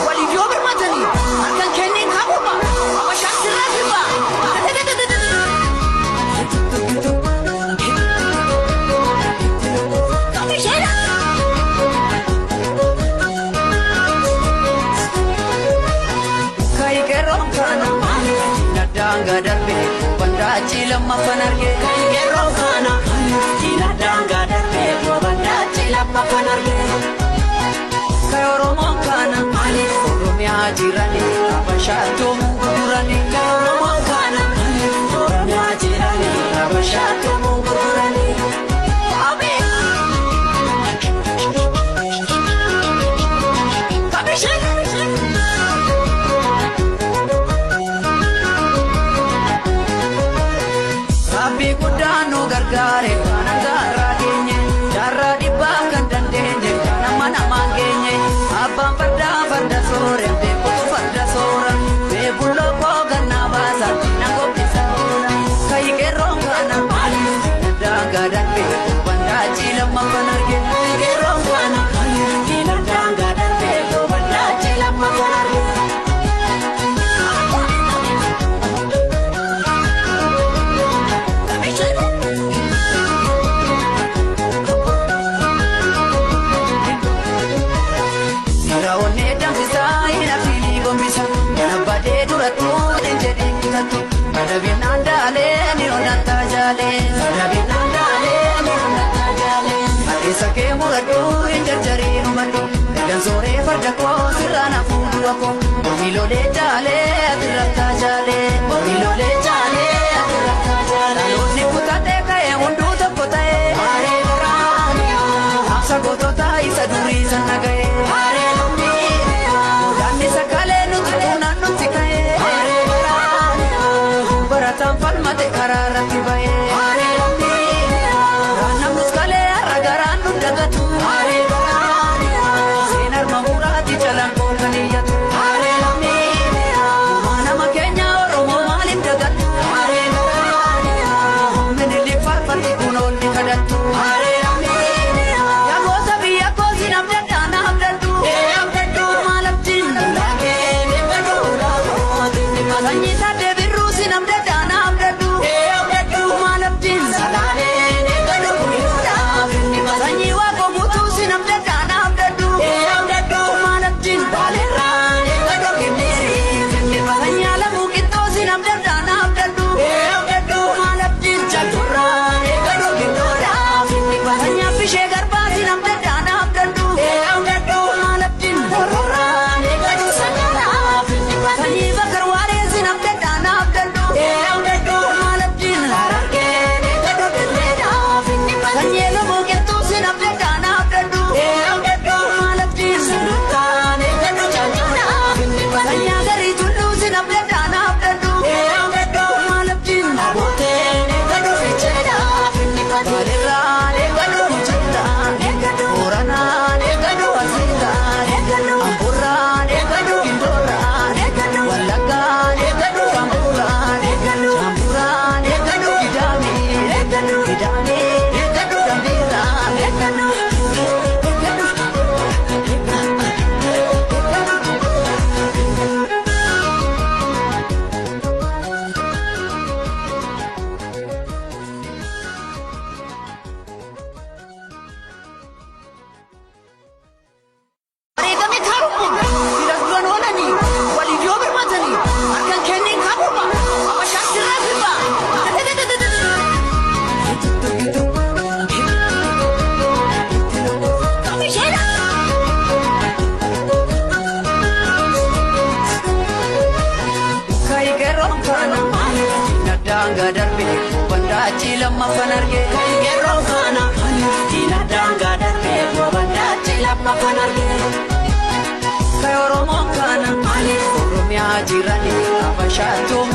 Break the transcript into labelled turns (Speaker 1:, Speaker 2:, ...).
Speaker 1: Waliif yoo birmatanii harkaan kenniin kaabuma Habashaan sirraa sirba.
Speaker 2: Daangaa darbe bandaachi lammaffan arge. Yeroo kana diina daangaa darbe bandaachi lammaffan arge. Kan Oromoon kana Oromiyaa jirani Habashaattuu gurgurani. Kan Oromoon kana Oromiyaa jirani Habashaattuu gurgurani. Rabbi guddaan nu gargaare kanan gaarraa geenye jaarraa dhibbaa kan dandeenye nama namaan geenye abbaan fardaa farda soore beekutu farda soora beekulloo koo gannaa baasa na gobbisa oola kayi qeerroon kana daangaa darbe bandaachi lammaffan arge qeerroon kana daangaa darbe bandaachi lammaffan arge. Saraawwan danfisaa hin afiilii gombisa. Kana baddee durattuu hin jedhee kutattu. Madabinaan daalee ni onattaa jaalee. Madabinaan daalee ni onattaa jaalee. Adeessa kee muradhuu hin jarjaree hubadhu. Ergan sooree farda koo sirraa na fuuldura koo. Omiilolee jaalee atirrattaa jaalee. Omiilolee jaalee atirrattaa jaalee. Dhaloonni kutatee ka'ee hunduu tokko ta'ee. Haree Amsa gootota isa durii sana ga'ee. Haree Daanni sakalee nuti kuunaan nuti ka'ee. Barataan falmate karaa irratti ba'ee. Namni kalee har'a garaan nu dagatu. Seenar mamuraati jalaan koo kan iyyatu. Nama keenya Oromoo maaliif dagattu? Minilik faarfatti kunoonni kadhattu. Yagoota biyya koosi namdadhaa namdadhu. Maal abdiin Sanyii taaddee birruu si namdadhaa namdadhu. Maal abdiin Sanyii waaqoo guutuu si namdadhaa namdadhu. Maal abdiin Sanyii alamuu qixxoo si namdadhaa namdadhu. Maal abdiin Sanyii affishee garbaa si namdadhaa namdadhu. Maal abdiin Sanyii bakar waaree si namdadhaa namdadhu. Maal abdiin Sanyii elmoo qixxuu si namdadhaa namdadhu. Maal abdiin Sanyii agarii tulluu si namdadhaa namdadhu. Maal abdiin Baalirraan eeggadhu Mucillaan, Booranaan eeggadhu Arsiidhaan, Amboorraan eeggadhu Gindoolaan, Wallaggaan eeggadhu Amboorraan, Jambuuraan eeggadhu Gidaamii, Gidaamii eeggadhu Dambiirraan.
Speaker 1: Wareegame kaarummaa dhiiras duran oolanii waliif yoo birmatanii harkaan kenniin kaabuma Habashaan sirraa sirba.
Speaker 2: Kayi qeerroon kana daangaa darbe bandaachi lammaffan arge. Yeroo kana diina daangaa darbe bandaachi lammaffan arge. Kan Oromoon kana Oromiyaa jirani Habashaattuu